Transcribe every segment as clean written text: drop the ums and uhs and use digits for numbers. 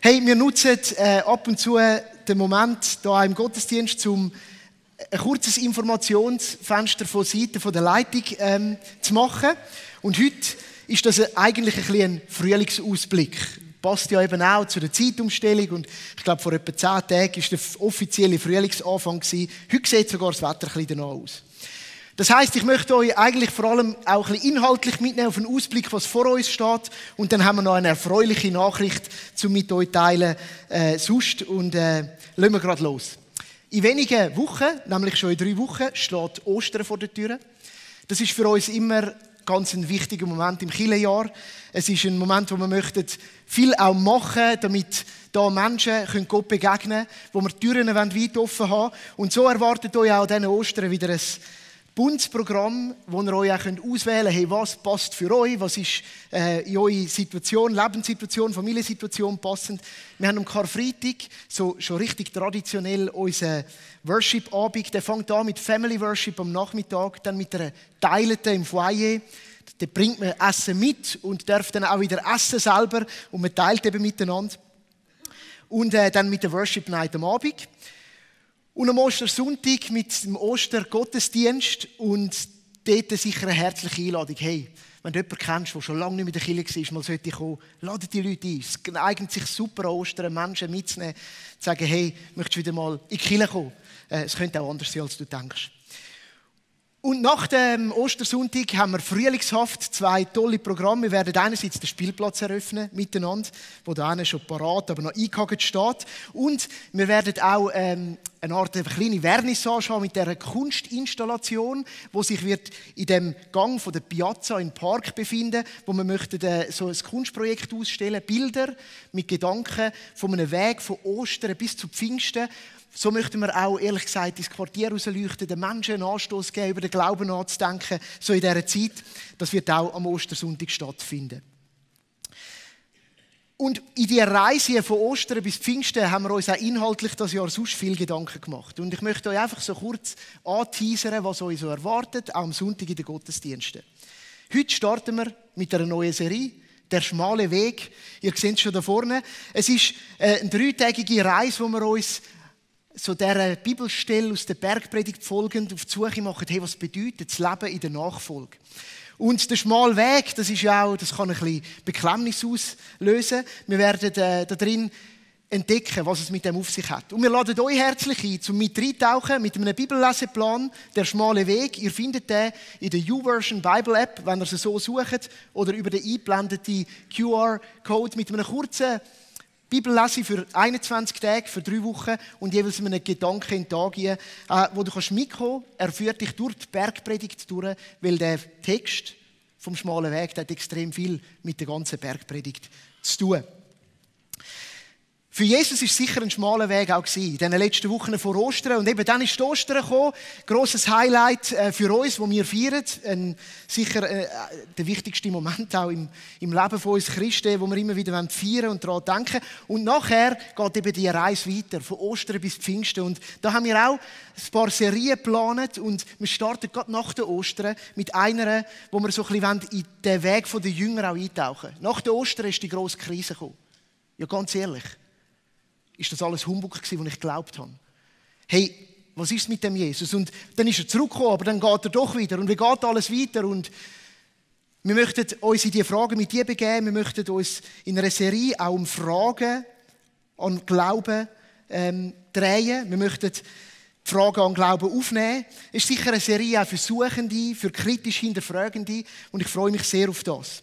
Hey, wir nutzen ab und zu den Moment hier im Gottesdienst, um ein kurzes Informationsfenster von Seiten der Leitung zu machen. Und heute ist das eigentlich ein bisschen ein Frühlingsausblick. Passt ja eben auch zu der Zeitumstellung. Und ich glaube, vor etwa 10 Tagen war der offizielle Frühlingsanfang. Heute sieht sogar das Wetter ein bisschen danach aus. Das heisst, ich möchte euch eigentlich vor allem auch ein bisschen inhaltlich mitnehmen auf einen Ausblick, was vor uns steht. Und dann haben wir noch eine erfreuliche Nachricht zum mit euch teilen sonst. Und lassen wir gerade los. In wenigen Wochen, nämlich schon in 3 Wochen, steht Ostern vor der Tür. Das ist für uns immer ganz ein wichtiger Moment im Kirchenjahr. Es ist ein Moment, wo wir möchten viel auch machen, damit da Menschen Gott begegnen können, wo wir die Türen weit offen haben. Und so erwartet euch auch an diesen Ostern wieder ein Bundesprogramm, wo ihr euch auch auswählen könnt, hey, was passt für euch, was ist in eure Situation, Lebenssituation, Familiensituation passend. Wir haben am Karfreitag so schon richtig traditionell unseren Worship-Abend. Der fängt an mit Family Worship am Nachmittag, dann mit einer Teileten im Foyer. Da bringt man Essen mit und darf dann auch wieder essen selber und man teilt eben miteinander. Und dann mit der Worship Night am Abend. Und am Ostersonntag mit dem Ostergottesdienst und dort sicher eine herzliche Einladung. Hey, wenn du jemanden kennst, der schon lange nicht mehr in der Kirche war, mal sollte kommen, lade die Leute ein. Es eignet sich super an Ostern, Menschen mitzunehmen, zu sagen, hey, möchtest du wieder mal in die Kirche kommen? Es könnte auch anders sein, als du denkst. Und nach dem Ostersonntag haben wir frühlingshaft 2 tolle Programme. Wir werden einerseits den Spielplatz eröffnen, miteinander, wo da einer schon parat, aber noch eingehakt steht. Und wir werden auch eine Art kleine Vernissage haben mit dieser Kunstinstallation, die sich wird in dem Gang von der Piazza im Park befinden, wo wir möchten so ein Kunstprojekt ausstellen, Bilder mit Gedanken von einem Weg von Ostern bis zu Pfingsten. So möchten wir auch, ehrlich gesagt, ins Quartier rausleuchten, den Menschen einen Anstoß geben, über den Glauben nachzudenken, so in dieser Zeit. Das wird auch am Ostersonntag stattfinden. Und in dieser Reise von Ostern bis Pfingsten haben wir uns auch inhaltlich das Jahr sonst viel Gedanken gemacht. Und ich möchte euch einfach so kurz anteasern, was euch so erwartet, auch am Sonntag in den Gottesdiensten. Heute starten wir mit einer neuen Serie. Der schmale Weg. Ihr seht es schon da vorne. Es ist eine 3-tägige Reise, wo wir uns so dieser Bibelstelle aus der Bergpredigt folgend auf die Suche machen, hey, was bedeutet das Leben in der Nachfolge? Und der schmale Weg, das ist ja auch, das kann ein bisschen Beklemmnis auslösen. Wir werden da drin entdecken, was es mit dem auf sich hat. Und wir laden euch herzlich ein, zum mit reintauchen mit einem Bibelleseplan, der schmale Weg. Ihr findet den in der YouVersion Bible App, wenn ihr sie so sucht, oder über den eingeblendeten QR-Code mit einem kurzen Bibellese für 21 Tage, für 3 Wochen und jeweils einen Gedanken in den Tag gehen, wo du mitkommen kannst. Er führt dich durch die Bergpredigt durch, weil der Text vom schmalen Weg der hat extrem viel mit der ganzen Bergpredigt zu tun. Für Jesus war es sicher ein schmaler Weg auch in den letzten Wochen vor Ostern. Und eben dann ist Ostern gekommen. Grosses Highlight für uns, das wir feiern. Sicher der wichtigste Moment auch im Leben von uns Christen, wo wir immer wieder feiern und daran denken. Und nachher geht eben die Reise weiter, von Ostern bis Pfingsten. Und da haben wir auch ein paar Serien geplant. Und wir starten gerade nach der Ostern mit einer, wo wir so ein bisschen in den Weg der Jünger auch eintauchen. Nach der Ostern ist die grosse Krise gekommen. Ja, ganz ehrlich. Ist das alles Humbug gewesen, was ich geglaubt habe? Hey, was ist mit dem Jesus? Und dann ist er zurückgekommen, aber dann geht er doch wieder. Und wie geht alles weiter? Und wir möchten uns in diese Fragen mit dir begeben. Wir möchten uns in einer Serie auch um Fragen an Glauben drehen. Wir möchten die Fragen an Glauben aufnehmen. Es ist sicher eine Serie auch für Suchende, für kritisch Hinterfragende. Und ich freue mich sehr auf das.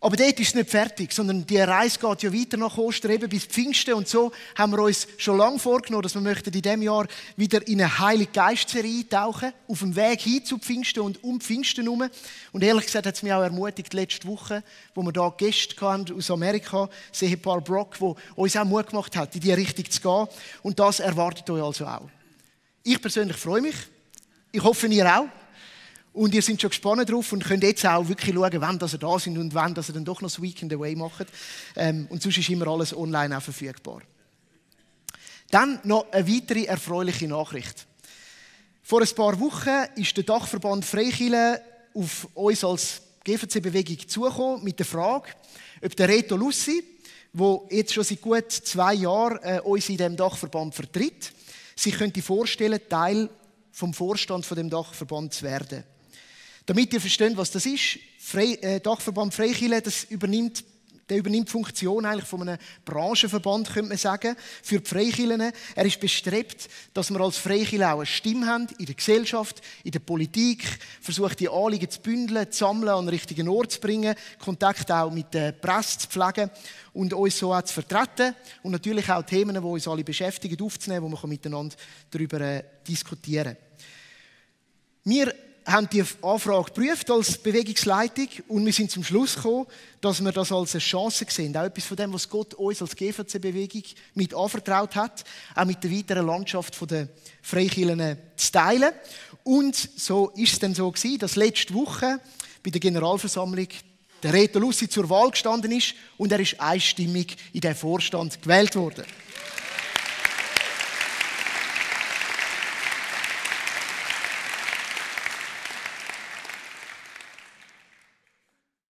Aber dort ist es nicht fertig, sondern die Reise geht ja weiter nach Ostern, eben bis Pfingsten. Und so haben wir uns schon lange vorgenommen, dass wir möchten in diesem Jahr wieder in eine Heilige Geist-Serie eintauchen, auf dem Weg hin zu Pfingsten und um Pfingsten herum. Und ehrlich gesagt hat es mich auch ermutigt, letzte Woche, wo wir da Gäste hatten aus Amerika, das Ehepaar Brock, wo uns auch Mut gemacht hat, in diese Richtung zu gehen. Und das erwartet euch also auch. Ich persönlich freue mich. Ich hoffe, ihr auch. Und ihr seid schon gespannt drauf und könnt jetzt auch wirklich schauen, wann ihr da sind und wann ihr dann doch noch das Weekend Away macht. Und sonst ist immer alles online auch verfügbar. Dann noch eine weitere erfreuliche Nachricht. Vor ein paar Wochen ist der Dachverband Freikirche auf uns als GVC-Bewegung zugekommen mit der Frage, ob der Reto Lussi, wo jetzt schon seit gut 2 Jahren uns in diesem Dachverband vertritt, sich könnte vorstellen, Teil vom Vorstand von dem Dachverband zu werden. Damit ihr versteht, was das ist, Dachverband Freikirche, der übernimmt die Funktion eigentlich von einem Branchenverband, könnte man sagen, für die Freikirchen. Er ist bestrebt, dass wir als Freikirche auch eine Stimme haben in der Gesellschaft, in der Politik, versucht die Anliegen zu bündeln, zu sammeln, an den richtigen Ort zu bringen, Kontakt auch mit der Presse zu pflegen und uns so auch zu vertreten und natürlich auch Themen, die uns alle beschäftigen, aufzunehmen, wo wir miteinander darüber diskutieren können. Wir haben die Anfrage geprüft als Bewegungsleitung und wir sind zum Schluss gekommen, dass wir das als eine Chance sehen. Auch etwas von dem, was Gott uns als GVC-Bewegung mit anvertraut hat, auch mit der weiteren Landschaft der Freikirchen zu teilen. Und so ist es dann so gewesen, dass letzte Woche bei der Generalversammlung der Reto Lussi zur Wahl gestanden ist und er ist einstimmig in den Vorstand gewählt worden.